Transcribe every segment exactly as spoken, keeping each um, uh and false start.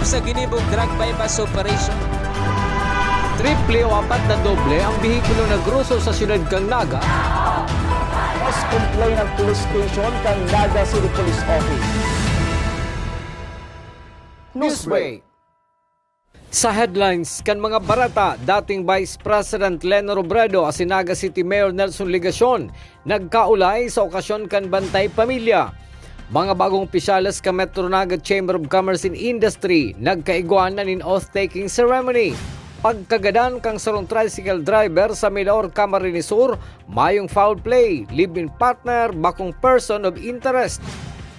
Sa ginibong drug buy-bust operation. Triple o apat na doble ang behikulo na groso sa siyudad kan Naga. Mas complain ang police station kan Naga City Police Office. Newsbreak. Sa headlines kan mga bareta, dating Vice President Leno Robredo asin Naga City Mayor Nelson Legacion nagkaulay sa okasyon kan Bantay Pamilya. Mga bagong opisyales kan Metro Naga Chamber of Commerce and Industry nagkaigwa na nin oath-taking ceremony. Pagkagadan kan sarong tricycle driver sa Milaor, Camarines Sur, mayong foul play, live-in partner, bakong person of interest.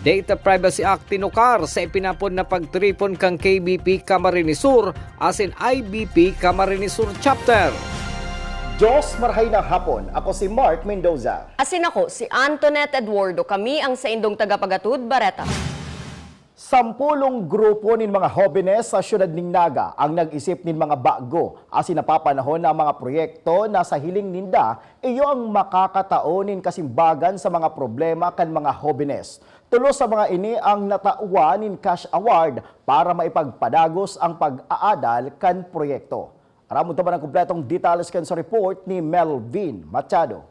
Data Privacy Act tinukar sa ipinapod na pagtiripon kan K B P Camarines Sur asin I B P Camarines Sur Chapter. Diyos, marhay na hapon. Ako si Mark Mendoza. Asin ako si Antoinette Eduardo. Kami ang saindong tagapagatud, Bareta. Sampolong grupo nin mga hobenes sa siyudad nin Naga ang nag-isip nin mga bago asin napapanahon na mga proyekto na sa hiling ninda, iyo ang makakatao nin kasimbagan sa mga problema kan mga hobenes. Tulos sa mga ini ang natawan nin cash award para maipagpadagos ang pag-aadal kan proyekto. Aramon ta man ang kompletong detalles kan sa report ni Melvin Machado.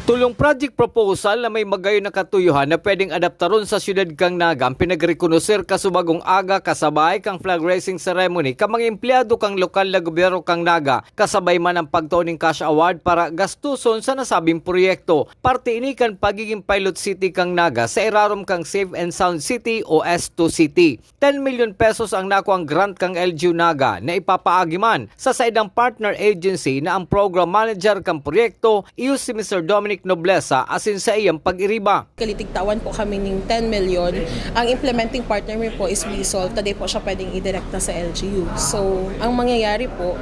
Tolong project proposal na may magayon na katuyohan na pwedeng adaptaron sa siyudad kan Naga ang pinagrekonoser kasubagong aga kasabay kan flag raising ceremony kan mga empleyado kan lokal na gobyerno kan Naga, kasabay man ang pagtao nin cash award para gastuson sa nasabing proyekto. Parte ini kan pagiging pilot city kan Naga sa irarom kan Safe and Sound City o S two City. Ten milyon pesos ang nakuang grant kan L G U Naga na ipapaagi man sa saindang partner agency na ang program manager kan proyekto iyo si Mister Dominic Nobleza asin sa iyang pag-iriba. Kalitigtawan po kami ning ten milyon. Ang implementing partner mi po is WISOLF. Tadi po siya pwedeng idirekta sa L G U. So, ang mangyayari po,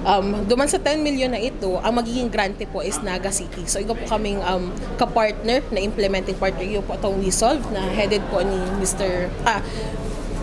um, duman sa ten milyon na ito, ang magiging grante po is Naga City. So, igo po kaming um, kapartner na implementing partner. Iyo po itong WISOLF na headed po ni Mister Ah,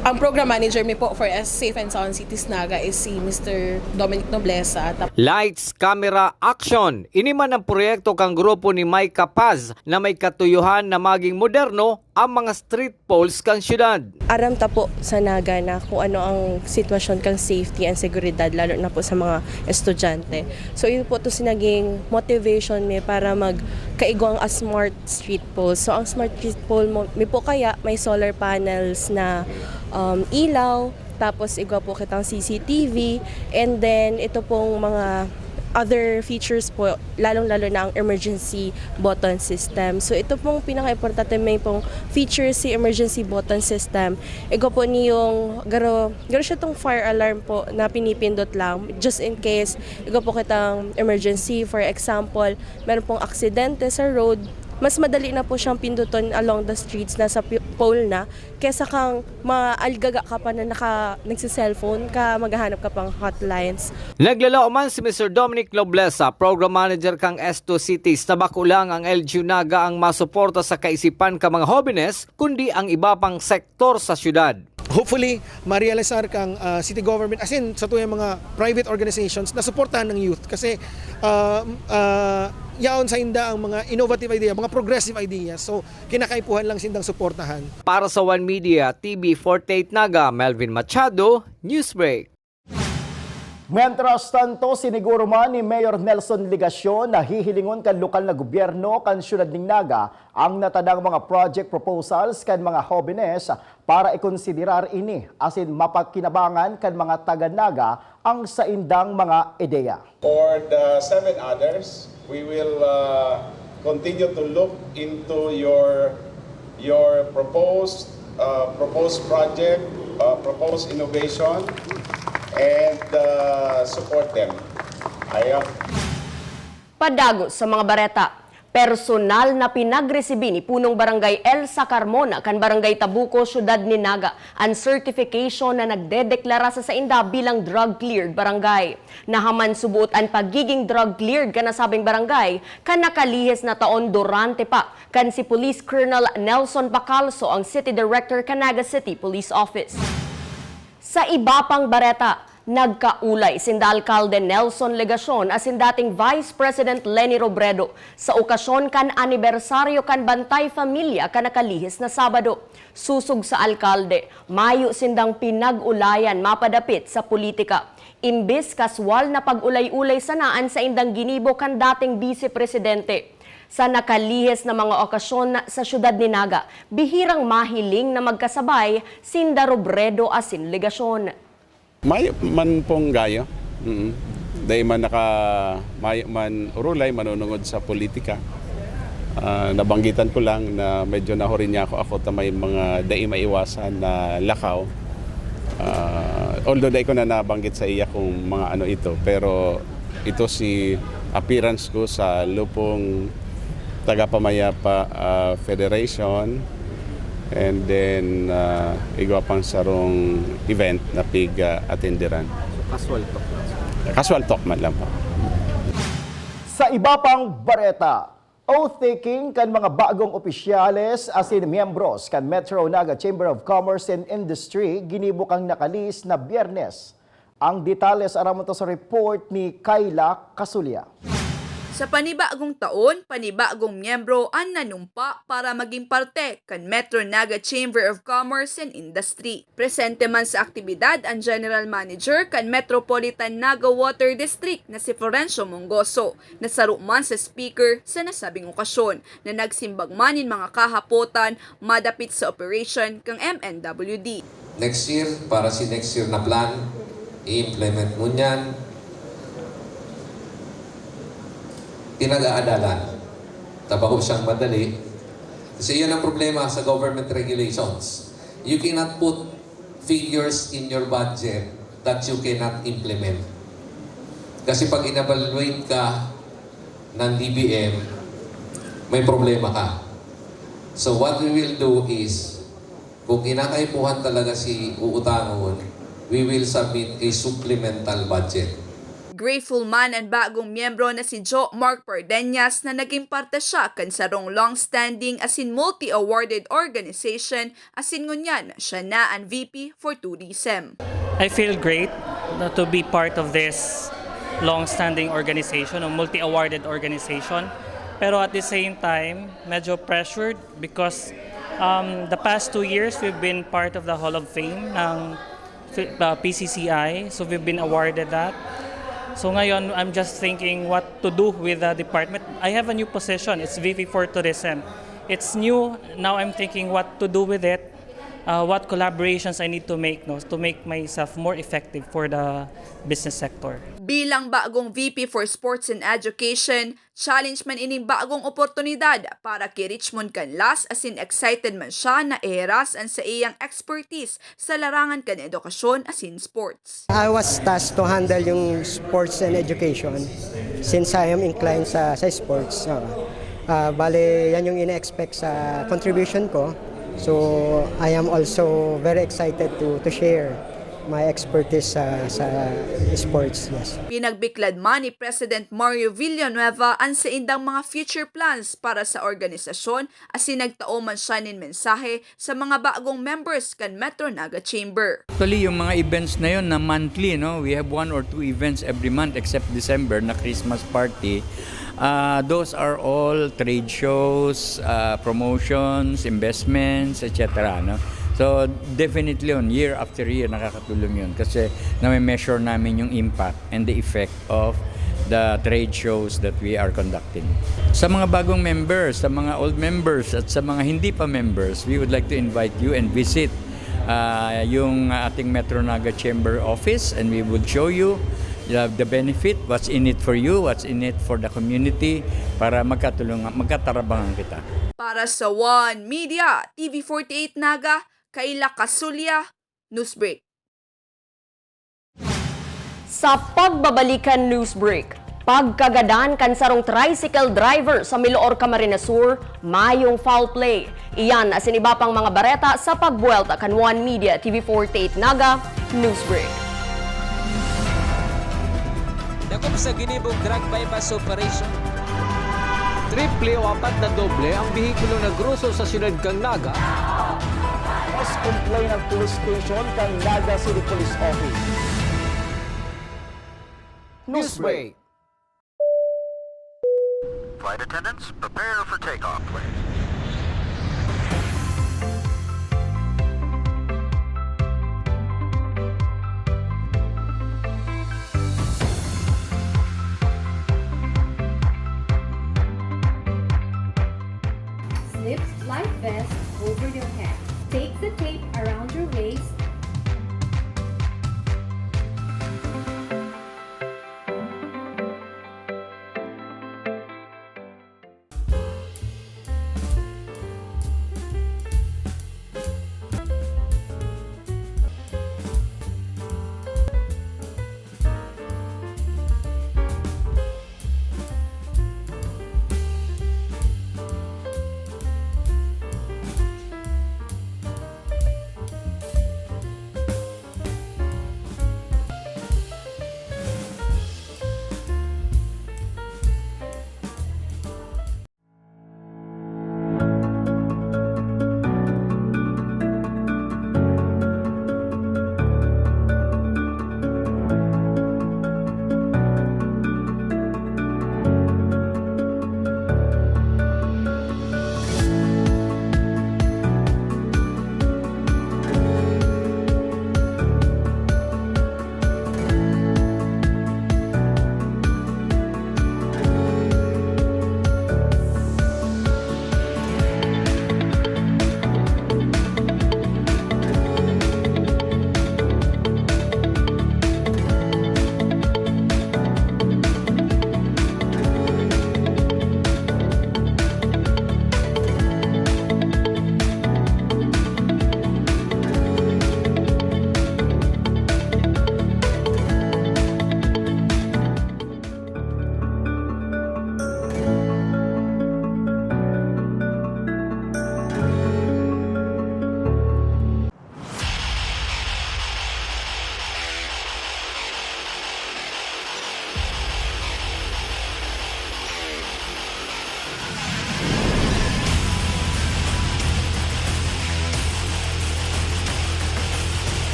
ang program manager mi po for S- Safe and Sound Cities Naga is si Mister Dominic Nobleza. Tap- Lights, camera, action! Ini man ang proyekto kan grupo ni Mike Capaz na may katuyohan na maging moderno ang mga street poles kan syudad. Aram ta po sa Naga na kung ano ang sitwasyon kang safety and seguridad, lalo na po sa mga estudyante. So, yun po to si naging motivation mi para magkaigwang a smart street pole. So, ang smart street pole mo, mi po kaya may solar panels na um, ilaw, tapos igwa po kitang C C T V, and then ito pong mga other features po, lalong-lalo na ang emergency button system. So, ito pong pinaka-importante, may pong features si emergency button system. Igwa po niyong, garo, garo siya tong fire alarm po na pinipindot lang, just in case, igwa po kitang emergency. For example, meron pong aksidente sa road, mas madali na po siyang pinduton along the streets, nasa pi- pole na, kesa kang maalgaga ka pa na naka, nagsi-cellphone ka, maghahanap ka pang hotlines. Naglalaom man si Mister Dominic Nobleza, program manager kang S two Cities, na bako lang ang L G U Naga ang masuporta sa kaisipan kan mga hobenes, kundi ang iba pang sektor sa syudad. Hopefully, ma-realisar kang ah, city government, as in, sa tuyang mga private organizations na suportahan ng youth. Kasi ah, ah, yaon sa inda ang mga innovative idea, mga progressive ideas. So, kinakaipuhan lang sindang suportahan. Para sa One Media, T V forty-eight Naga, Melvin Machado, Newsbreak. Mientras tanto, siniguro man ni Mayor Nelson Legacion na hihilingon kan lokal na gobyerno kan siyudad ning Naga ang natadang mga project proposals kan mga hobenes para ikonsiderar ini asin mapakinabangan kan mga taga Naga ang saindang mga ideya. For the seven others, we will uh, continue to look into your your proposed uh, proposed project, uh, proposed innovation, and uh, support them. Ayan. Padagos sa mga bareta. Personal na pinagresibi ni Punong Barangay Elsa Carmona kan Barangay Tabuco, Siyudad ni Naga, an certification na nagdedeklara sa sainda bilang drug-cleared barangay. Nahaman subuot an pagiging drug-cleared kan nasabing barangay kan nakalihis na taon durante pa kan si Police Colonel Nelson Bacalso ang City Director kan Naga City Police Office. Sa iba pang bareta, Nagkaulay sinda Alkalde Nelson Legacion asin dating Vice President Leni Robredo sa okasyon kan anibersaryo kan Bantay Familia kan nakalihis na Sabado. Sosog sa alkalde, mayo sindang pinag-ulayan mapadapit sa politika. Imbis kaswal na pag-ulay-ulay sana an saindang ginibo kan dating Bise Presidente. Sa nakalihis na mga okasyon sa siyudad ni Naga, bihirang mahiling na magkasabay sinda Robredo asin Legacion. Mayo man pong gayo. Mm. Dai man naka-, mayo man orolay manunungod sa politika. Ah, nabanggitan ko lang na medyo nahurinyako ako ta may mga dai maiwasan na lakaw. Ah, although dai ko na nabanggit sa iya kung mga ano ito, pero ito si appearance ko sa Lupong Tagapamayapa, ah, Federation, and then, ah, igwa pang sarong event na pig-atenderan. So, casual talk lang, sir. Casual talk man lang po. Sa iba pang bareta, oath-taking kan mga bagong opisyales asin miyembros kan Metro Naga Chamber of Commerce and Industry ginibo kan nakalihis na Biyernes. Ang detalye sa aram mo to sa report ni Kayla Casulia. Sa panibagong taon, panibagong miyembro an nanumpa para magin parte kan Metro Naga Chamber of Commerce and Industry. Presente man sa aktibidad an General Manager kan Metropolitan Naga Water District na si Florencio Mongoso, na saro man sa speaker sa nasabing okasyon, na nagsimbag man nin mga kahapotan madapit sa operation kan M N W D. Next year, para si next year na plan, i-implement mo niyan. Pinag-aadalan. Tabaho siyang madali. Kasi yan ang problema sa government regulations. You cannot put figures in your budget that you cannot implement. Kasi pag in-evaluate ka ng D B M, may problema ka. So what we will do is, kung kinakaipuhan talaga si uutangon, we will submit a supplemental budget. Grateful man an bagong miyembro na si Jo Mark Pardeñas na naging parte siya kan sarong long-standing asin multi-awarded organization asin ngunyan siya na an V P for Tourism. I feel great na to be part of this long-standing organization, a multi-awarded organization. Pero at the same time, medyo pressured because um, the past two years, we've been part of the Hall of Fame ng uh, P C C I. So we've been awarded that. So ngayon, I'm just thinking what to do with the department. I have a new position. It's V P for Tourism. It's new. Now I'm thinking what to do with it. Uh, what collaborations I need to make, no, to make myself more effective for the business sector. Bilang bagong V P for Sports and Education, challenge man ining bagong oportunidad para ki Richmond Canlas asin excited man siya na ihiras an saiyang expertise sa larangan kan edukasyon asin sports. I was tasked to handle yung sports and education since I am inclined sa, sa sports. Oo. Ah, bale, yan yung ina-expect sa contribution ko. So, I am also very excited to, to share my expertise sa, sa sports. Yes. Pinagbiklad man ni President Mario Villanueva an saindang mga future plans para sa organisasyon asin nagtao man siya nin mensahe sa mga bagong members kan Metro Naga Chamber. Actually, yung mga events na yun na monthly, no? We have one or two events every month except December na Christmas party. Ah, those are all trade shows, ah, promotions, investments, et cetera, no? So, definitely yun, year after year, nakakatulong yun kasi nami-measure namin yung impact and the effect of the trade shows that we are conducting. Sa mga bagong members, sa mga old members, at sa mga hindi pa members, we would like to invite you and visit ah, yung ating Metro Naga Chamber Office, and we would show you the, the benefit, what's in it for you, what's in it for the community, para magkatulungan, magkatarabangan kita. Para sa One Media, T V forty-eight Naga, Kayla Casulia, Newsbreak. Sa pagbabalik kan Newsbreak, pagkagadan kan sarong tricycle driver sa Miloor, Camarines Sur, mayong foul play. Iyan asin iba pang mga bareta sa pagbuwelta kan One Media T V forty-eight Naga Newsbreak. Dakop sa ginibong drug buy-bust operation. Triple o apat na doble ang behikulo na groso sa siyudad kan Naga. Mas complain ang police station kan Naga City Police Office. Newsbreak. Flight attendants, prepare for takeoff, please. Slip life vest over your head. Take the tape around your waist.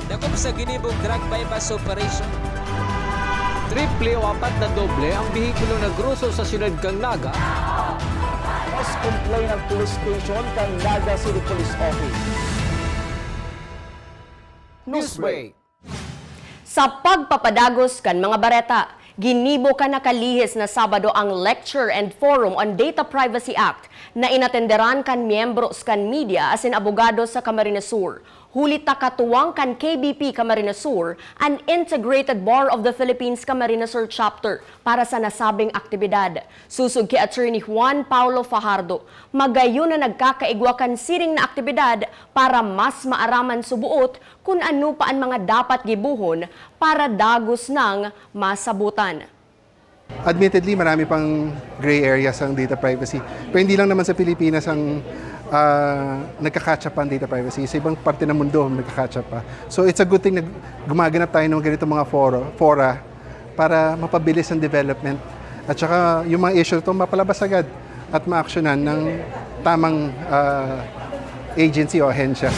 Dakop sa ginibong drug buy-bust operation. Triple o apat na doble ang behikulo na groso sa siyudad kan Naga. Mas complain ang police station kan Naga City Police Office. Newsbreak. Sa pagpapadagos kan mga bareta, ginibo kan nakalihis na Sabado ang Lecture and Forum on Data Privacy Act na inatenderan kan miyembros kan media asin abogado sa Camarines Sur. Huli ta katuwang kan K B P Camarines Sur an Integrated Bar of the Philippines Camarines Sur Chapter para sa nasabing aktibidad. Sosog ki Attorney Juan Paulo Fajardo, magayon na nagkakaigwa kan siring na aktibidad para mas maaraman suboot kun ano pa an mga dapat gibohon para dagos nang masabotan. Admittedly, marami pang gray areas ang data privacy. Pero hindi lang naman sa Pilipinas ang, ah, nagka-catch up ang data privacy. Sa ibang parte ng mundo, nagka-catch up pa. So, it's a good thing na gumaganap tayo ng ganitong mga foro, fora para mapabilis ang development. At saka, yung mga issue na ito, mapalabas agad at maaksyonan ng tamang, ah, agency o ahensya.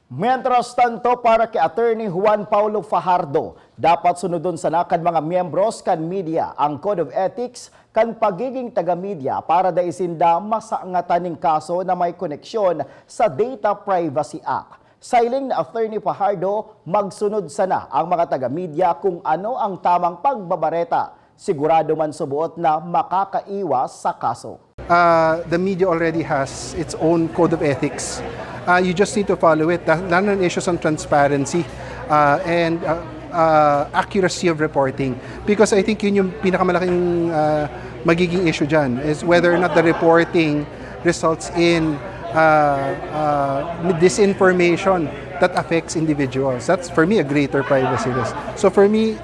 Mientras tanto, para ki Attorney Juan Paulo Fajardo, dapat sunodon sana kan mga miyembros kan media ang Code of Ethics kan pagiging taga-media para dai sinda masangatan nin kaso na may koneksyon sa Data Privacy Act. Sa hiling ni Attorney Fajardo, magsunod sana ang mga taga-media kung ano ang tamang pagbabareta. Sigurado man suboot na makakaiwas sa kaso. Uh, the media already has its own code of ethics. Uh, you just need to follow it. Lalo na issues on transparency uh, and uh, uh, accuracy of reporting. Because I think yun yung pinakamalaking uh, magiging issue dyan is whether or not the reporting results in uh, uh, disinformation that affects individuals. That's for me a greater privacy risk. So for me,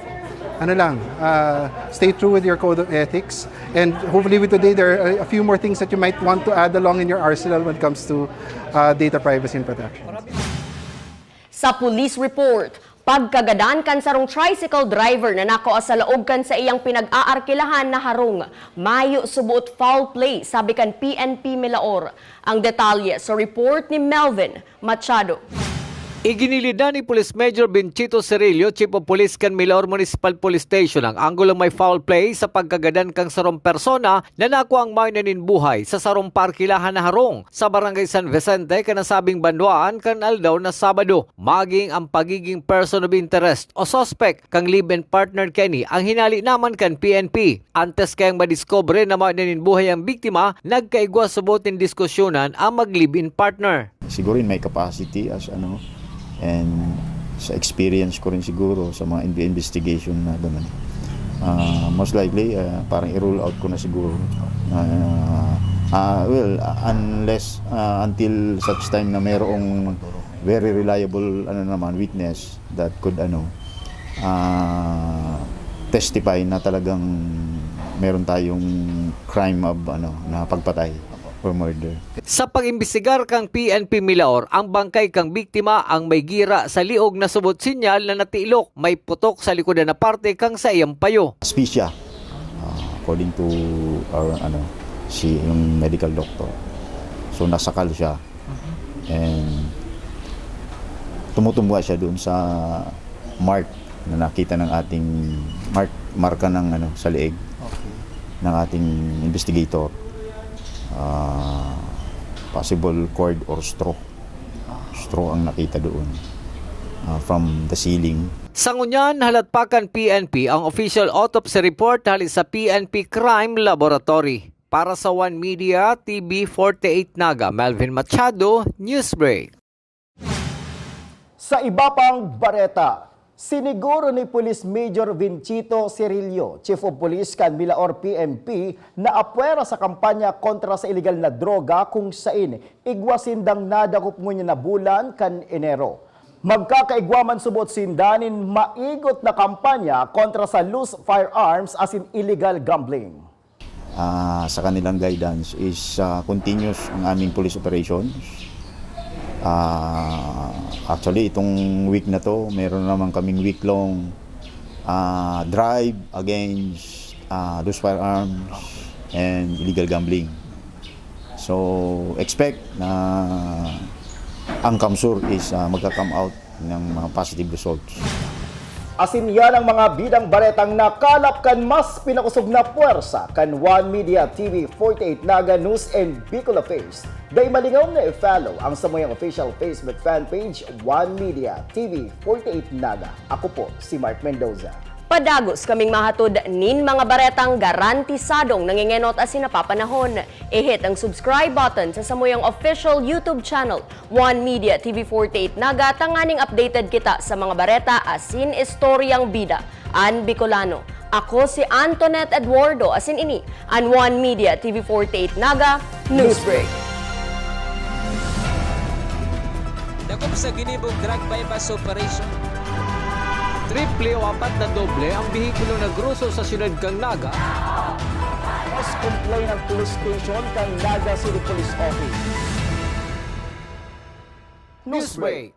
ano lang, uh, stay true with your code of ethics. And hopefully with today, there are a few more things that you might want to add along in your arsenal when it comes to uh, data privacy and protection. Sa police report, pagkagadan kan sarong tricycle driver na nakua sa laog kan saiyang pinag-aarkilahan na harong. Mayo suboot foul play, sabi kan P N P Milaor. Ang detalye sa report ni Melvin Machado. Iginilid na ni Police Major Benchito Cirillo, Chief of Police kan Milaor Municipal Police Station, ang anggulong may foul play sa pagkagadan kan sarong persona na nakuang mayo na nin buhay sa sarong parkilahan na harong sa Barangay San Vicente kan nasabing banwaan kan aldaw na Sabado. Maging ang pagiging person of interest o suspect kan live-in partner kaini ang hinali naman kan P N P. Antes kayang madiskubre na mayo na nin buhay ang biktima, nagkaigwa suboot nin diskusyonan ang mag-live-in partner. Siguro in my capacity as ano, and sa experience ko rin siguro sa mga in- investigation na ganun. Ah, most likely, ah, parang i-rule out ko na siguro. Ah, ah, well, unless, ah, until such time na merong very reliable, ano naman, witness that could, ano, ah, testify na talagang meron tayong crime of, ano, na pagpatay or murder. Sa pag-imbestigar kan P N P Milaor, ang bangkay kan biktima ang may gira sa liog na subot sinyal na natilok, may putok sa likodan na parte kan saiyang payo. Asphyxia, ah, according to our, ano, si, yung medical doctor. So, nasakal siya. And tumutumba siya doon sa mark na nakita ng ating mark, marka ng, ano, sa leeg ng ating investigator. Ah, possible cord or straw. Straw ang nakita doon, ah, from the ceiling. Sa ngunyan, halat pa kan P N P ang official autopsy report hali sa P N P Crime Laboratory. Para sa One Media, T V forty-eight Naga, Melvin Machado, Newsbreak. Sa iba pang bareta, siniguro ni Police Major Vincito Cirillo, Chief of Police kan Milaor P N P, na apwera sa kampanya kontra sa iligal na droga kung sain igwa sindang nadakop ngunyan na bulan kan Enero. Magkakaigwa man subot sinda nin maigot na kampanya kontra sa loose firearms asin illegal gambling. Ah, sa kanilang guidance is, ah, continuous ang aming police operations. Ah, actually, itong week na 'to, meron naman kaming week-long, ah, drive against, ah, loose firearms and illegal gambling. So, expect na ang CamSur is, ah, magka-come out ng mga positive results. Asin iyan ang mga bidang baretang nakalap kan mas pinakosog na pwersa kan One Media T V forty-eight Naga News and Bicol Affairs. Dai malingaw na i-follow ang samuyang official Facebook fan page, One Media T V forty-eight Naga. Ako po si Mark Mendoza. Padagos kaming mahatod nin mga baretang garantisadong nangengenot asin napapanahon. I-hit ang subscribe button sa samuyang official YouTube channel, One Media T V forty-eight Naga, tanganing updated kita sa mga bareta asin istoryang bida an Bicolano. Ako si Antoinette Eduardo, asin ini an One Media T V forty-eight Naga Newsbreak. Dakop sa ginibong drug buy-bust operation. Triple o apat na doble ang behikulo na groso sa siyudad kan Naga. Mas complain ang police station kan Naga City Police Office. Newsbreak.